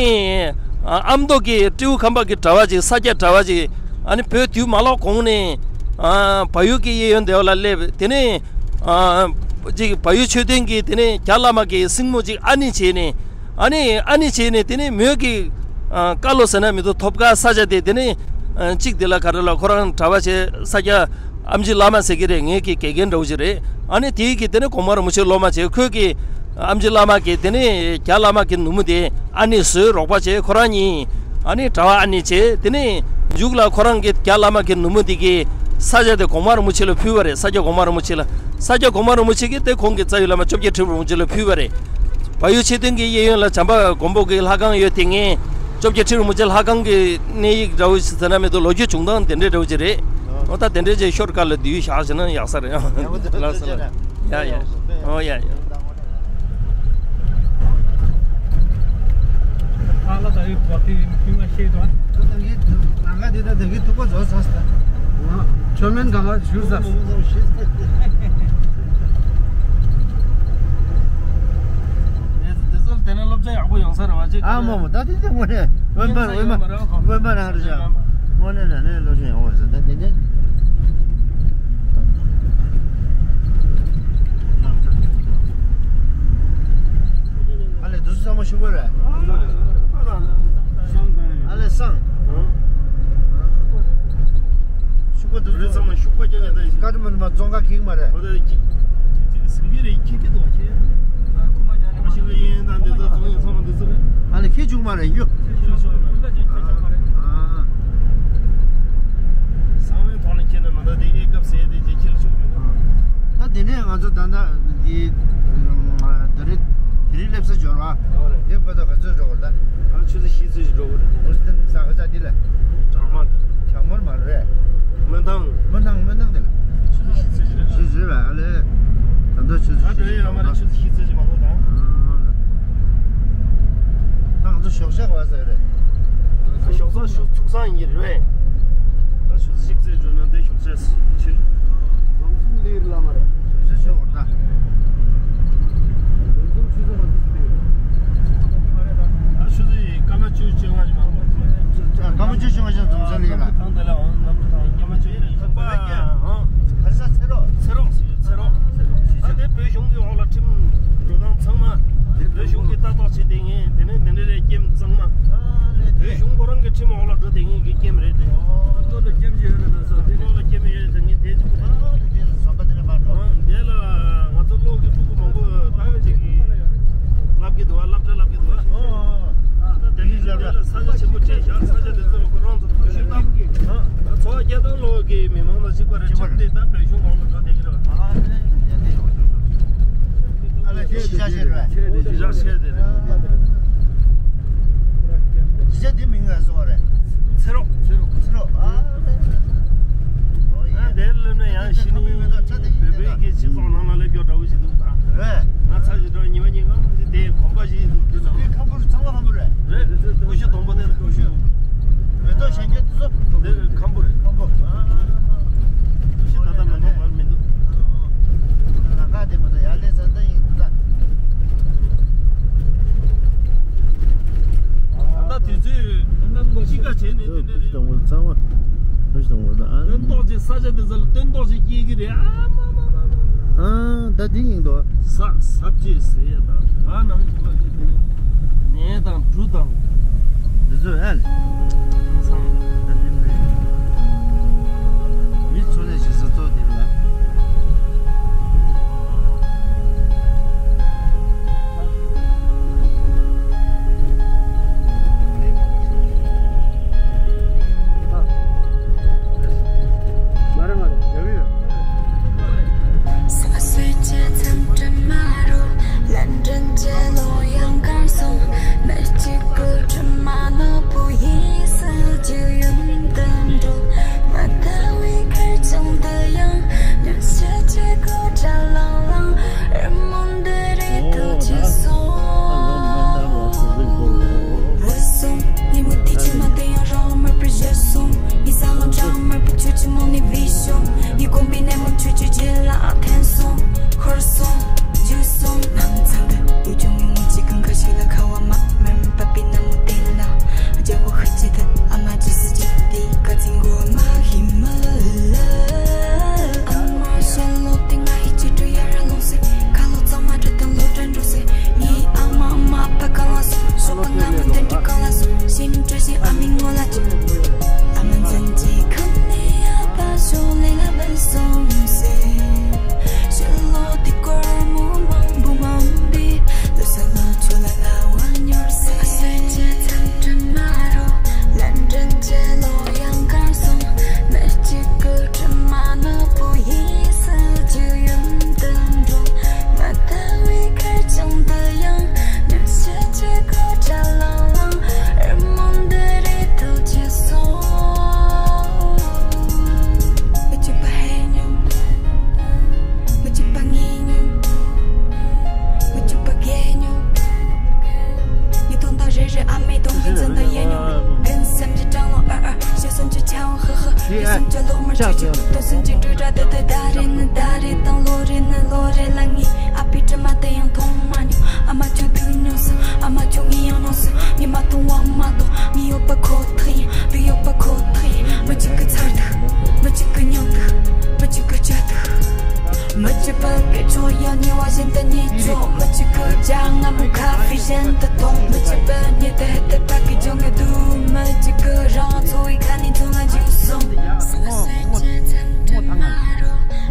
ཨ་མདོ་གི་སྤྲེའུ་ཁམས་པ་གི་གྲྭ་པ་ཅིག་ས་སྐྱ་གྲྭ་པ་ཅིག་ཨ་ནི་བོད་དུས་མ་ལོག་གོང་ནས་ཨ་བལ་ཡུལ་གྱི་གཡས་གཡོན་དེ་བ་ལ་སླེབས། དེ་ནས་ཨ་ཅིག་བལ་ཡུལ་མཆོད་རྟེན་གྱི་དེ་ནས་རྒྱ་བླ་མ་གི་སྲིང་མོ་ཅིག་ཨ་ནེ་བྱས་ནས། ཨ་ནི་ཨ་ནེ་བྱས་ནས་དེ་ནས་མོས་ཀྱི་ཨ་བཀའ་སློབ་ཟེར་ན་མི་འདུག་ཐོབ་ཁ་ས་ཆ་དེ། དེ་ནས་ཨ་གཅིག་དེ་ལ་ག་རེ་ལ་ཁོ་རང་གྲྭ་པ་བྱས། ས་སྐྱ་ཨེམ་ཆི་བླ་མ་ཟེར་གྱི་རེད། ངའི་གི་དགེ་རྒན་འདྲ་བོ་ཞིག་རེད། ཨ་ནི་དེའི་གི་དེ་ནས་གོང་མ་རིན་པོ་ཆེ་སློབ་མ་བྱས། ཁོས་གི་ཨེམ་ཆི་བླ་མ་གི་དེ་ནས་རྒྱ་བླ་མ་གི་ནུ་མོ་དེ་ཨ་ནེ་བཟོས། རོགས་པ་བྱས། ཁོ་རང་གཉིས་ཨ་ནི་གྲྭ་པ་ཨ་ནེ་བྱས། དེ་ནས་མཇུག་ལ་ཁོ་རང་གི་རྒྱ་བླ་མ་གི་ནུ་མོ་དེ་གི་ས་ཆ་དེ་གོང་མ་རིན་པོ་ཆེ་ལ་ཕུལ་བ་རེད། ས་སྐྱ་གོང་མ་རིན་པོ་ཆེ་ལ། ས་སྐྱ་གོང་མ་རིན་པོ་ཆེ་གིས་དེ་ཁོང་གི་རྩ་བའི་བླ་མ་བཅོ་བརྒྱད་ཁྲི་རིན་པོ་ཆེ་ལ་ཕུལ་བ་རེད། བལ་ཡུལ་མཆོད་རྟེན་གྱི་གཡས་གཡོན་ལ་བྱམས་པ་མགོན་པོ་གི་ལྷ་ཁང་ཡོད། དེ་སྔའི་བཅོ་བརྒྱད་ཁྲི་རིན་པོ་ཆེ་ལྷ་ཁང་གི་གནས་ཡིག་འདྲ་བོ་ཞིག་ཟེར་ན་མི་འདུག་ལོ་རྒྱུས་བྱུང་སྟངས་དེ་འདྲའི་འདྲ་བོ་ཅིག་རེད། འོ་ད་དེ་འདྲའི་ཅིག་ཤོར་དཀར་ལ་བསྡུས་བཞག་བྱས་ན་ཡག་ས་རེད། ལགས་སོ་ལགས། ཡ་ཡ། འོ་ཡ་ཡ། ཨ་ལ་ད་ཡོད་པ་དེ་མི་མ་ཤེས་དོན། ཁོ་ནང་གི་ནང་ག་དེ་ད་དེ་གི་ཐུག་པ་བཟོ་ས་ས། ང་ཆོ་མེན་གང་ལ་ཞུ་ས། འདི་ཚོ་དེ་ནས་སློབ་ཚན་ཡག་པོ་ཡོང་ས་རེད་བ་ཅིག་ཨ་མོ་མོ་ད་དེ་དེ་དངོས་གནས་དབེན་པ་དབེན་པ་དབེན་པ་རང་རེད་ཤག་དངོས་གནས་ན་ནས་སློབ་ཚན་ཡོང་བ་ཟེར་ད་དེ་ནས། ཨ་ལས་དུས་ཚོད་ཚང་མ་ཤུགས་པ་རེད། ཨ་ལས་སང་། ཤུགས་པ་དུས་ཚོད་ཚང་མ་ཤུགས་པ་རྒྱག་ཡ་ད་ཡིན། བཀའ་དྲིན་མ་ནི་མ་བཙོང་ཁ་ཁེགས་མ་རེད། ཨོ་ད་ཅིག་ཅིག་སིང་གི་རེད་ཁེགས་ཀྱི་འདུག་བ་ཁྱེད། ཨ་ཁུ་མ་ཅག་ནི་མ་ཤིང་གི་ཡིན་ད་འདི་ཚོ་བཙོང་ཡ་ཚང་མ་འདི་ཚོ་རེད། ཨ་ལས་ཁེགས་བཅུག་མ་རེད་ཡོད། ཁེགས་བཅུག་མ་རེད། ཨ། གསང་བའི་ཐོག་ནས་ཁྱེད་ནི་མ་ད་དེ་གའི་སྐབས་ཟས་དེ་ཅིག་ཁྱེར་ཆུག་མི་འདུག་ད་དེ་ནས་ང་ཚོ་ད་ལྟ་འདི་ད་རེས་དེ་རིང་སླེབས་ས་འབྱོར་བ། ཡོད་རེད། དེ་བར་དུ་ག་ཚོད་འགྲོ་དགོས་རེད་ད། ད་ཆུ་ཚོད་བཞི་ཙམ་ཞིག་འགྲོ་དགོས་རེད། ཨོ་སི་ཏན་ས་ག་ས་འདི་ལ། བྲག་དམར། བྲག་དམར་མ་རེད། སྨོན་ཐང་། སྨོན་ཐང་སྨོན་ཐང་འདི་ལ། ཆུ་ཚོད་བཞི་ཙམ་ཞིག་རེད། བཞི་ཙམ་རེད་ཨ་ལས། ད་ལྟ་ཆུ་ཚོད་ད་བཞི་འགྲོ་ཡ་ཡོད་མ་རེད། ཙམ་ཞིག་ཆུ་ཚོད་བཞི་ཙམ་ཞིག་མ་གཏོགས་ད། ད་ང་ཚོ་ཞོགས་ཇ་ག་པར་ཟ་གི་རེད། ཞོགས་ཇ་ཞོགས་ཚུགས་སང་ཡིན་གྱི་རེད། ད་ཆུ་ཚོད་གཅིག་ཙམ་འགྲོ་ན་འདི་ཞོགས་ཇ་ཕྱིན། ལམ་སེང་ལི་རི་ལ་མ་རེད། ཞོགས་ཇ་ཆོག་ད། ལམ་སེང་ཆུ་ཚོད་ལ་ཟིག་ཟིག་རེད། ད་ཆུ་ཚོད་སྐར་མ་བཅུ་བཅོ་ལྔ་ཅིག་མ་གཏོགས། སྐར་མ་བཅུ་བཅོ་ལྔ་ཅིག་འཛོམས་ས་ལི་རི་ལ། ཐང་དེ་ལ་འོང་ལམ་སྐར་མ་བཅུ་ཡིན་རེད། ཁམས་པ་ཧོ། ག་རེ་ཟ། ཚེ་རོགས། ཚེ་རོགས། ཚེ་རོགས། ཨ་དེ་བོད་གཞུང་གི་འོག་ལ་ཁྲིམས་འགྲོ་སྟངས་ཚང་མ་བོད་གཞུང་གིས་ལྟ་རྟོག་བྱེད་བསྡད་མཁན་དེ་ནས་དེ་འདྲ་རེད། སྐྱེམས་གཙང་མ། ཨ་ལས་དེ། བོད་གཞུང་ཁོ་རང་གི་ཁྲིམས་འོག་ལ་འགྲོ་བསྡད་མཁན་གྱི་སྐྱེམས་རེད་དེ། ཨོ་ལྟོ་ལ་སྐྱེམས་ཅིག་ཡོད་རེད་ན་ས་དེ་རེད། ལྟོ་ལ་སྐྱེམས་ཡོད་ཟེར་མཁན་དེ་ཅིག་པུ་རེད། ཨ་ལས་དེ་ཟམ་པ་དེ་ནས་མར་འགྲོ། ཨ་དེ་ལ་ང་ཚོ་གློག་གི་ཕྲུ་གུ་མང་པོ་ད་ཅིག་གིས་ལབ་ཀྱི་འདུག་ཨ་སློབ་གྲྭ་ལབ་ཀྱི་འདུག་ཨ། ཨོ་ཨོ་ཨོ། ད་དེ་ནས་དེ་ལ་ས་ཆ་ཆེན་པོ་སྤྲད་བཞག་ས་ཆ་དེ་ཚོ་ལ་ཁོ་རང་ཚོ་ཐུགས་ཤིག་བཏང་། ཨ་ད་འཚོ་བ་སྐྱེལ་སྟངས་ལོག་གི་མི་མང་ལ་གཅིག་པ་རེད། ཁྲིམས་དེ་ད་བོད་གཞུང་འོག་ལ་འགྲོ་བསྡད་ཀྱི་རེད་བ། ཨ་ལས་ཡ་དེ་ཡོང་ཆོག་ཆོག་ཨ་ལས་དེ་ཤི་ཆ་ཤེས་རེད། ཤི་ཆ་ཤེས་དེ་རེད། ཤི་ཆ་དེ་མིང་ལ་སོགས་རེད། ཚེ་རོགས། ཚེ་རོགས། ཚེ་རོགས། ཨ་ལས། དེར་སླེབས་ན་ཡང་ཤི་ནི། བོད་པའི་གི་སྤྱི་ཚོགས་ནང་ལ་སླེབས་རྒྱུ་འདྲ་བོ་ཞིག་འདུག་ད། རེད། ང་ཚ་ཞིག་འགྲོ་ཉི་མ་ཉིན་གང་ཞིག་དེ་གོམ་པ་ཞིག་འདུག་དུས་ན། ཁམ་བུ་རེད། ཚང་མ་ཁམ་བུ་རེད། རེད་རེད་རེད། ཀུ་ཤུ་སྡོང་པོ་དེ་ལ་ཀུ་ཤུ། མེ་ཏོག་གཞན་སྐྱེ་དེ་ཚོ། དེ་ཁམ་བུ་རེད། ཁམ་བུ། ཨ། ཀུ་ཤུ་ད་ལྟ་མེ་ཏོག་བར་མི་འདུག། ལམ་ཁ་དེ་མ་གཏོགས་ཡར་སླེབས་ས་ད་ཡིན་འདུག་ད། ད་ལྟ་དུས་ཚོད་གཅིག་ཁ་བྱས་ནས་དེ་འདྲ་རེད། ཀུ་ཤུ་སྡོང་པོ་ཚང་མ། ཀུ་ཤུ་སྡོང་པོ་ད་ཨ། སྟོན་ཐོག་ཅིག་ས་ཆ་དེ་ཚོ་ལ་སྟོན་ཐོག་ཅིག་སྐྱེ་གི་རེད། ཨ་མ་མ་མ་མ། ཨ། ད་དེ་ཡིན་དོ། ས་ས་བཅད་ཟེར་ཡ་དང་ད་ནང་གི་ལ་ཡོད་དེ་ནི་ནས་དང་འབྲུ་དང་། འདི་ཚོ་ཨ་ལས། ཨང་སང་། ད་འདི་འདྲ་རེད། མི་འཚོ་གནས་བྱེད་ས་གཙོ་བོ་དེ་རེད་ལ།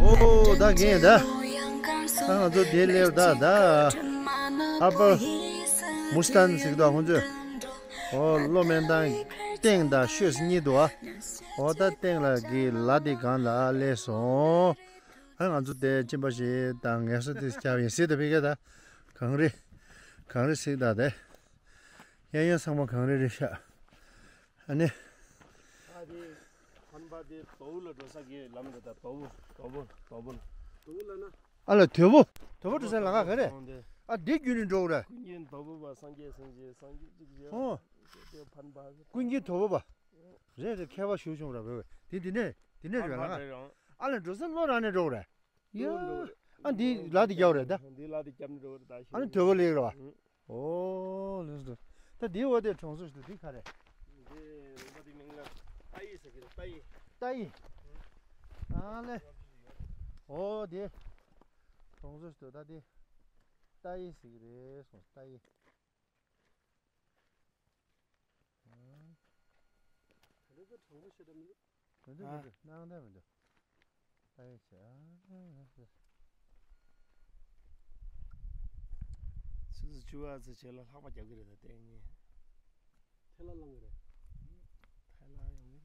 ཨོ་ད་གིན་ད། ད་ང་ཚོ་དེ་སླེབས་ད་ད། ཨ་པར་མུ་སི་ཏན་ཟེར་གི་འདུག་ཁོང་ཚོས། ཨོ་གློ་སྨན་ཐང་སྟེང་དང་ཤོད་གཉིས་འདུག་ཨ། ཨོ་ད་སྟེང་ལ་གི་ལ་དེ་སྒང་ལ་སླེབས་སོང་། ཨ་ང་ཚོ་དེ་གཅིན་པ་ཞིག་དང་ངལ་གསོ་དེ་སྐྱབས་ཡིན་ཟེར་ད་ཕི་ཀ་ད། གངས་རི། གངས་རི་ཟེར་ད་དེ། གཡས་གཡོན་ཚང་མ་གངས་རི་རེད་ཤག། ཨ་ནི། ཨ་དེ་ཁམས་པ་དེ་དོ་བོ་ལ་འགྲོ་ས་གི་ལམ་རེད་ད། དོ་བོ་དོ་བོ་དོ་བོ་ལ། དོ་བོ་ལ་ན། ཨ་ལ་དོ་བོ། དོ་བོ་འགྲོ་ས་ལ་ག་ག་རེད། ཨ་འདི་བརྒྱུད་ནས་འགྲོ་གི་རེད། ཀུན་མཁྱེན་དོ་བོ་པ་སངས་རྒྱས་སེང་གེ་སངས་རྒྱས་གཅིག་བཞག་ཨོ། དེ་ཕན་པ། ཀུན་མཁྱེན་དོ་བོ་པ། རེད་རེད། མཁས་པ་ཞུ་བྱུང་ར་བོད་པས་དེ་འདི་ནས་འདི་ནས་རེད་ལ་ང་། ཨ་ལ་འགྲོ་ས་ལོ་རང་ནས་འགྲོ་གི་རེད། ཡ། ཨ་འདི་ལ་འདི་རྒྱབ་རེད་ད། འདི་ལ་འདི་རྒྱབ་ནས་འགྲོ་གི་རེད་ད། ཨ་ནི་དོ་བོ་ལེགས་རེད་བ། ཨོ་ལགས་སོ། ད་འདིའི་འོག་དེ་གྲོང་ཚོ་ཞིག་འདུག། འདི་ག་རེ། འདི་རོང་པ་འདི་མིང་ལ་ཏ་ཡི་ཟེར་གི་རེད། ཏ་ཡི། ཏ་ཡི། ཨ་ལེ། ཨོ་དེ། གྲོང་ཚོ་ཞིག་འདུག། ད་དེ། ཏ་ཡི་ཟེར་གི་རེད་སོང་། ཏ་ཡི། ཨ། ད་ལྟ་གྲང་མོ་ཞེ་དྲག་མི་འདུག། མི་འདུག་མི་འདུག། སྣང་དག་མི་འདུག། ཨེ་ཤ། ཆུ་ཚོད་བཅུ་པ་ཚོ་བྱས་ལ་ལྷགས་པ་རྒྱབ་ཀྱི་རེད་ད་ལྟ་ངས། ཐལ་བ་ལངས་ཀྱི་རེད། ཐལ་བ་ཡོང་གི་རེད།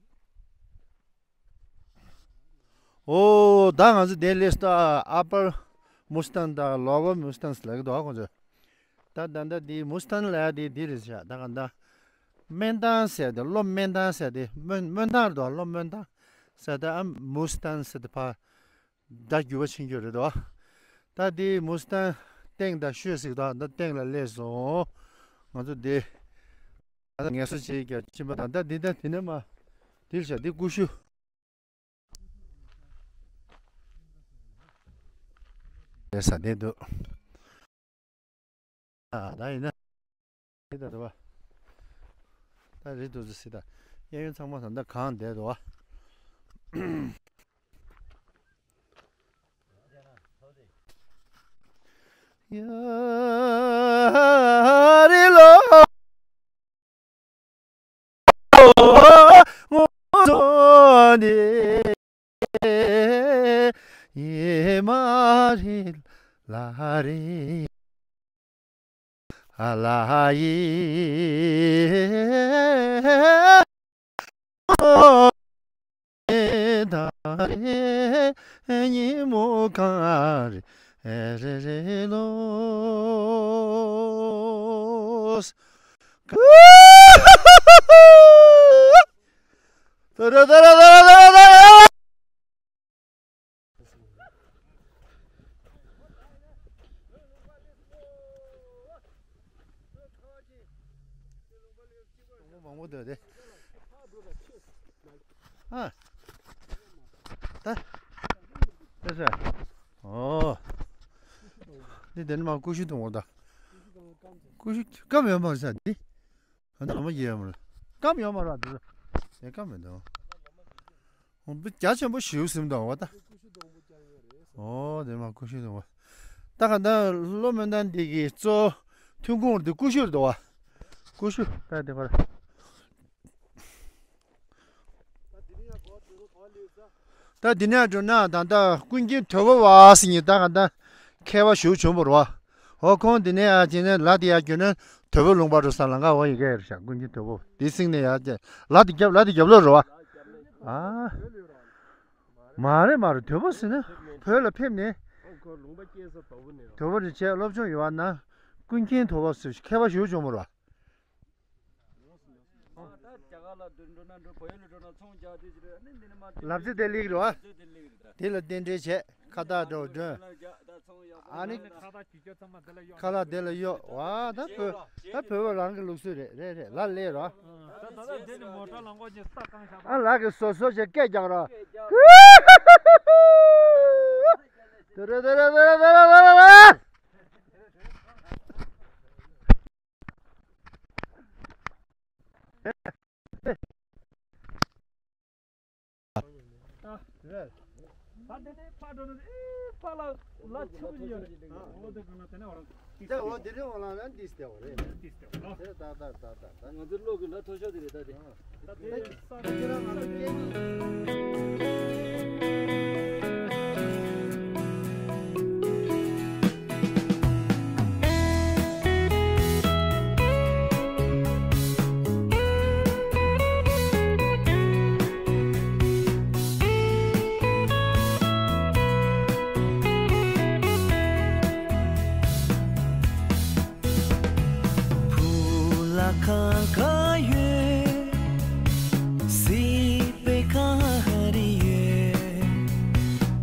ཨོ་ད་ང་ཚོ་དེ་སླེབས་ད། ཨ་པར་མུ་སི་ཏན་དང་ལོ་ཝར་མུ་སི་ཏན་ཟེར་ལབ་ཀྱི་འདུག་ཨ་ཁོང་ཚོས། ད་ད་ད་འདི་མུ་སི་ཏན་ལབ་ཡ་དེ་འདི་རེད་ཤག། ད་ག་ད། སྨན་ཐང་ཟེར་དེ་གློ་སྨན་ཐང་ཟེར་དེ་སྨན་སྨན་ཐང་རེད་འདུག། གློ་སྨན་ཐང་ ས་ད་ཨ་མུ་སི་ཏན་ཟེར་ཏེ་ཕར་ཟླ་འགྱུར་བ་ཕྱིན་རྒྱུ་རེད་དོ། ད་དེ་མུ་སི་ཏན་སྟེང་དང་ཤོད་ཟིག་དང་ད་སྟེང་ལ་སླེབས་སོང་། ང་ཚོ་དེ་ད་ངལ་གསོ་བྱེད་ཀྱི་ཕྱིན་པ་དང་ད་དེ་ད་དེ་ནས་མ་དེ་ལ་བྱ་དེ་ཀུ་ཤུ། རེད་ས་དེ་འདུག་ཨ་ད་ཡིན་ན། དེ་ད་དུ་བ། ད་རེད་འདུག་ཟེར་ད། གཡས་གཡོན་ཚང་མ་ད་ད་གང་བསྡད་འདུག་བ། ཡ་རི་ལོ། ངོ་ཚོ་ནི་ཡེ་མ་རི་ལ་རི་ཨ་ལ་ཡེ། ད་རེ་ཉིན་མོ་གང་རེ་རེ་རེ་ལོ། ད་ར་ད་ར་ད་ར་ད་ར་ད་ར། མང་པོ་འདུག་དེ། ཨ། ད། ད་ཟེར། ཨོ། འདི་དེ་ནི་མ་ཀུ་ཤུ་གཏོང་བ་ད། ཀུ་ཤུ་སྐམ་ཡོད་མ་རེད་ས་འདི། ཨ་ད་མ་ཡེ་མ་རེད། སྐམ་ཡོད་མ་རེད་འདི། དེ་སྐམ་མི་འདུག་ཨོ་འདི་རྒྱ་ཆེན་པོ་ཞེའུ་ཟིན་འདུག་བ་ད། ཨོ་དེ་མ་ཀུ་ཤུ་གཏོང་བ། ད་ག་ད་བློ་མོན་ད་འདི་གི་གཙོ་ཐོན་ཁུངས་འདི་ཀུ་ཤུ་རེད་འདུག་བ། ཀུ་ཤུ་ད་དེ་བར། ད་འདི་ནས་འགྲོ་ན་ད་ལྟ་ཀུན་མཁྱེན་དོལ་པོ་བ་ཟེར་མཁན་ད་ག་ད་མཁས་པ་ཞེ་པོ་བྱུང་བ་རེད་བ། འོ་ཁོང་འདི་ནས་ཡར་བྱས་ནས་ལ་དེ་ཡར་བརྒྱུད་ནས་དོལ་པོ་ལུང་པ་འགྲོ་ས་ལམ་ཁ་འོ་ཡི་གེ་རེད་ཤག་ཀུན་མཁྱེན་དོལ་པོ་དེ་སྲིང་ནས་ཡར་བྱས་ལ་དེ་རྒྱབ་ལ་དེ་རྒྱབ་ལོགས་རེད་བ། ཨ། མ་རེད་མ་རེད་དོལ་པོ་ཟེར་ན་བོད་ལ་ཕེབས་ནས། དོལ་པོ་རེད་བྱས་སློབ་སྦྱོང་ཡོད་བ་ན་ཀུན་མཁྱེན་དོལ་པོ་ཟེར་མཁས་པ་ཞེ་པོ་བྱུང་བ་རེད་བ། ད་རྒྱ་གར་ལ་འགྲོ་ན་འགྲོ་བལ་ཡུལ་ལ་འགྲོ་ན་ཚོང་རྒྱག་དུས་ཅི་རེད་ཨ་ནི་འདི་ནི་མ་ལབ་ཙེ་དེ་ལེགས་རེད་བ། ལབ་ཙེ་དེ་ལེགས་རེད་ད། དེ་ལ་རྟེན་འབྲེལ་བྱས་ཁ་བཏགས་འགྲོ་འདོན། ཨ་ནི་ཁ་བཏགས་ཁ་བཏགས་དེ་ལ་གཡོག་བ་ད་བོད་ད་བོད་པ་རང་གི་ལུགས་སྲོལ་རེད་རེད་རེད་ལ་ལས་རོ། ད་ད་ད་དེ་ནི་མོ་ཊ་ལ་འགོ་ཉེ་ས་གང་ཤ་ཨ་ལག་གི་སོ་སོ་ཞིག་སྐད་རྒྱག་རོ། དེ་རེད་དེ་རེད་དེ་རེད་དེ་རེད་དེ་རེད། ད་དེ་ནས་ཕར་འགྲོ་ན་ཨེ་ཕར་ལ་ལ་ཆུ་བཞི་ཡོད་རེད། འོ་དེ་ག་ན་དེ་ནས་འོ་རང་ཏིས་ཏེ་འོ་དེ་རིང་འོ་ལ་ན་ཏིས་ཏེ་འོ་རེད། ཏིས་ཏེ་འོ་ལ། དེ་ད་ད་ད་ད་ད། ང་ཚོའི་བློ་གི་ལ་མཐོ་ཤོས་དེ་རེད་ད་དེ། ད་དེ་ས་ཁྱེད་རང་ང་ཚོ་སྐད་ནི། བུ་ལ་གང་ག་ཡོད། སྲིད་པའི་ག་རེ་ཡོད།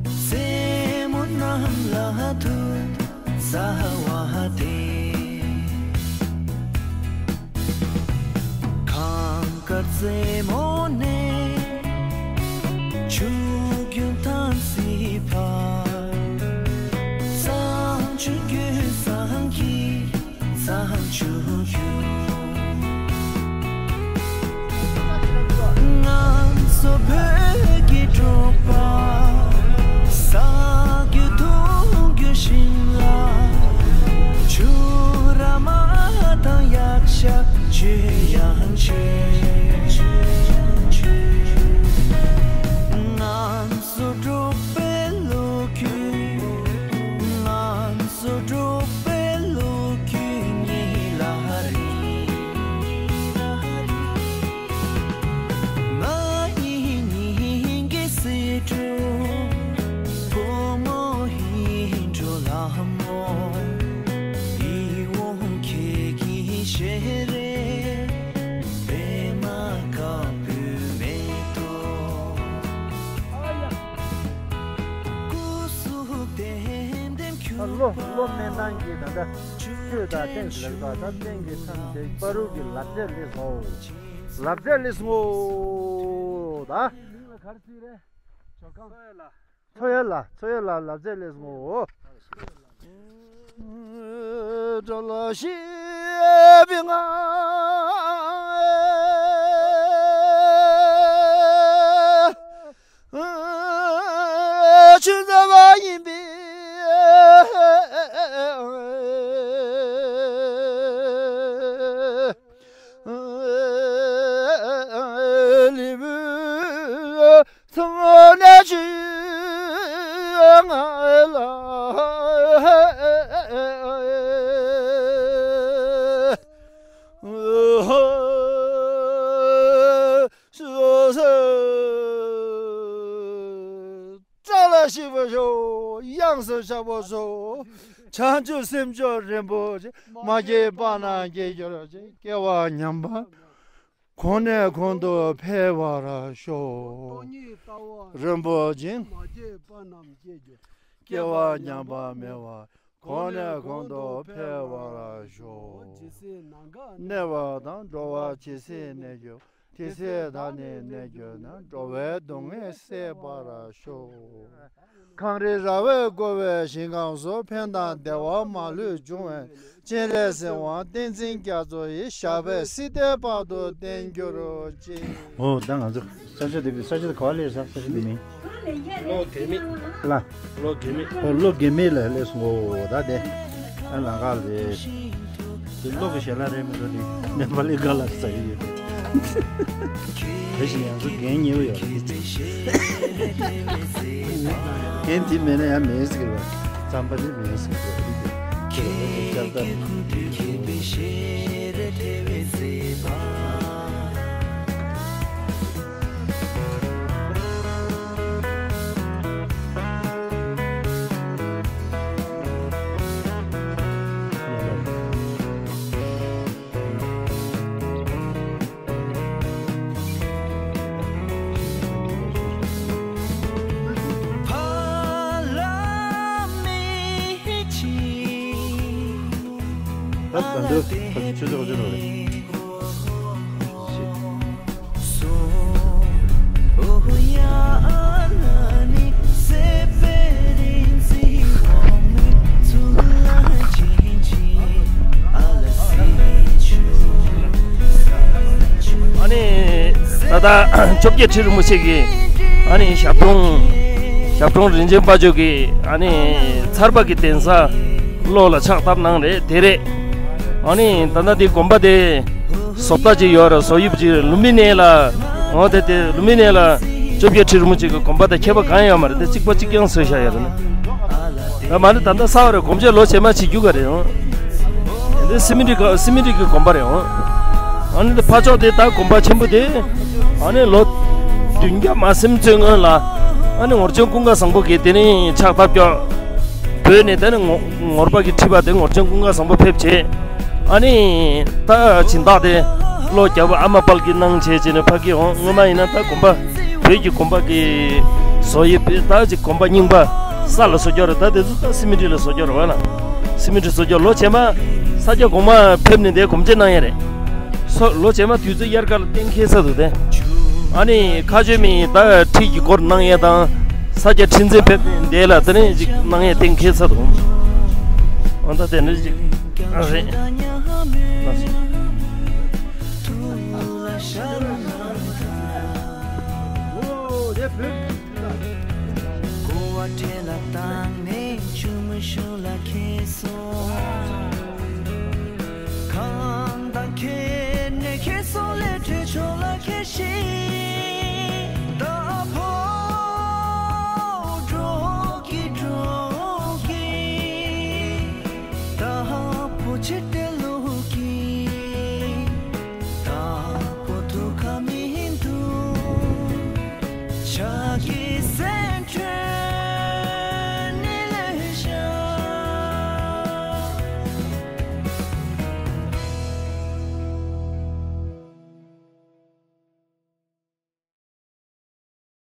རྩེད་མོ་རྣམས་ལ་ཐུག་རྩ་བ་དེ། གངས་དཀར་རྩེ་མོ་ནས་ཆུ་རྒྱུན་ཐང་སི་བར། བསང་ཆུ་རྒྱུན་བསང་གི་བསང་ཆུ་རྒྱུན། ང་ཚོ་བོད་ཀྱི་འབྲོག་པ། ཟ་རྒྱུ་འཐུང་རྒྱུ་ཞིམ་ལ། ཆུ་ར་མ་དང་གཡག་ཤ་ཆུ་ཡང་ཆེ། ང་ཚོ་འབྲོག་པའི་ལོ་རྒྱུས། ང་ཚོ་འབྲོག་པའི་ལོ་རྒྱུས་ཉིད་ལ་རེ། བློ་དམན་ཐང་གིས་ད་ལྟ་ཆོས་དང་ཏིང་ངེ་འཛིན་ལ་ད་ཏིང་གིས་ཐམས་ཅད་བར་དུ་གི་ལབ་རྫས་ལས་སོ། ལབ་རྫས་ལས་སོ། ད་མཚོ་ཡ་ལ། མཚོ་ཡ་ལ། མཚོ་ཡ་ལ་ལབ་རྫས་ལས་སོ། ཆུ་འཛིན་པ་ཡིན་པས། ལུས་པོའི་ཚོགས་ནས་ཆུ་ང་ལ། སྐྲ་ལ་ཞིག་པར་ཤོག། གཡང་སར་ཆགས་པར་ཤོག། བྱང་ཆུབ་སེམས་མཆོག་རིན་པོ་ཆེ། མ་སྐྱེས་པ་རྣམས་སྐྱེ་གྱུར་ཅིག། སྐྱེ་བ་ཉམས་པ་གོང་ནས་གོང་དུ་འཕེལ་བར་ཤོག། རིན་པོ་ཆེ། སྐྱེ་བ་ཉམས་པ་མེད་པ། གོང་ནས་གོང་དུ་འཕེལ་བར་ཤོག། གནས་པ་དང་འགྲོ་བ་ཇི་སྲིད་གནས་གྱུར། དེ་སྲིད་བདག་ནི་གནས་གྱུར་ན། འགྲོ་བའི་སྡུག་བསྔལ་སེལ་བར་ཤོག། གངས་རི་ར་བས་བསྐོར་བའི་ཞིང་ཁམས་སུ། ཕན་དང་བདེ་བ་མ་ལུས་འབྱུང་བའི། སྤྱན་རས་གཟིགས་དབང་བསྟན་འཛིན་རྒྱ་མཚོ་ཡི། ཞབས་པད་སྲིད་མཐའི་བར་དུ་བརྟན་གྱུར་ཅིག། འོ་ད་ང་ཚོ་ས་ཆ་འདི་ས་ཆ་འདི་ག་པར་སླེབས་ས། ས་ཆ་འདི་མིང་། ལོ་རྒན་མེད། ལ། ལོ་རྒན་མེད། ཨོ་ལོ་རྒན་མེད་ལ་སླེབས་སོང་། ཨོ་ད་དེ་ཨ་ལང་ཀ་རེད། དེ་ལོ་གི་ཞལ་ལག་རེད་མི་འདུག་དེ། ནེ་པ་ལི་ག་ལ་ཟ་གི་ཡོད། དེ་བཞིན་ང་ཚོ་རྒན་ཉེ་བོ་ཡོད་རེད། རྒན་དེ་མེད་ན་ཡང་མེད་ཟེར་གི་རེད། རྩམ་པ་ནི་མེད་ཟེར་གི་རེད། ད་ད་འདི་ཆུ་ཚོད་ག་ཚོད་ལོག་རེད། ཨ་ནི་ད་ལྟ་བཅོ་བརྒྱད་ཁྲི་རིན་པོ་ཆེ་གི་ཨ་ནི་ཞབས་དྲུང་། ཞབས་དྲུང་རིན་ཆེན་དཔལ་འབྱོར་གྱི་ཨ་ནི་ཚར་པ་གི་གདན་ས་གློ་ལ་ཕྱག་བཏབ་གནང་རེད། དེ་རེད། ཨ་ནི་ད་ལྟ་འདི་དགོན་པ་དེ་བཟོ་ལྟ་ཅིག་ཡོད་རེད། བཟོ་དབྱིབས་ཅིག་ལུ་མི་ནེ་ལ། འོ་དེ་དེ་ལུ་མི་ནེ་ལ་བཅོ་བརྒྱད་ཁྲི་རིན་པོ་ཆེ་གི་དགོན་པ་དང་ཁྱད་པར་གང་ཡང་ཡོད་མ་རེད། དེ་གཅིག་པ་གཅིག་རྐྱང་བཟོས་བཞག་ཡོད་རེད་ན། ད་མ་ནི་ད་ལྟ་གསར་པ་རེད། སྒོམ་ཆེན་ལོ་རྗེས་མ་བྱེད་རྒྱུ་ག་རེད། འོ་འདི་སི་མི་ཊི་ག་སི་མི་ཊི་གི་དགོན་པ་རེད། འོ་ཨ་ནི་འདི་ཕ་ཕྱོགས་དེ་ད་དགོན་པ་ཆེན་པོ་དེ་ཨ་ནི་ལོ་བདུན་བརྒྱ་མ་ཟིན་ཙམ་སྔོན་ལ་ཨ་ནི་ངོར་ཆེན་ཀུན་དགའ་བཟང་པོ་གིས་དེ་ནི་ཕྱག་བཏབ་ཀྱོག་བོད་ནས་ད་ནི་ངོ་ངོར་པ་གི་ཁྲི་པ་དེ་ངོར་ཆེན་ཀུན་དགའ་བཟང་པོ་ཕེབས་བྱས། ཨ་ནི་ད་སྦྱིན་བདག་དེ་བློ་རྒྱལ་པོ་ཨ་མ་དཔལ་གྱིས་གནང་བྱས་བྱས་ནས་ཕ་གི་འོང་། སྔོན་མ་ཡིན་ན་ད་དགོན་པ་བོད་ཀྱི་དགོན་པ་གི་བཟོ་དབྱིབས་ད་ཅིག་དགོན་པ་རྙིང་པ་ས་ལ་བཟོ་རྒྱུ་རེད། ད་དེ་ཚོ་ད་སི་མི་ཊི་ལ་བཟོ་རྒྱུ་རེད་བ་ལ། སི་མི་ཊི་བཟོ་རྒྱུ། ལོ་རྗེས་མ་ས་སྐྱ་གོང་མ་ཕེབས་ནས་དེ་སྒོམ་ཆེན་གནང་ཡ་རེད། སོ་ལོ་རྗེས་མ་དུས་ཚོད་དབྱར་ཁ་ལ་གཏན་འཁེལ་ཚར་འདུག་སྟེ། ཨ་ནི་མཁའ་སྤྱོད་མའི་ད་ཁྲིད་ཀྱི་སྐོར་གནང་ཡས་དང་། ས་སྐྱ་ཁྲི་འཛིན་ཕེབས་འདས་ལ་དེ་ནས་ཅིག་གནང་ཡས་གཏན་འཁེལ་ཚར་འདུག་འོ་ད་དེ་འདྲ་ཅིག་རེད།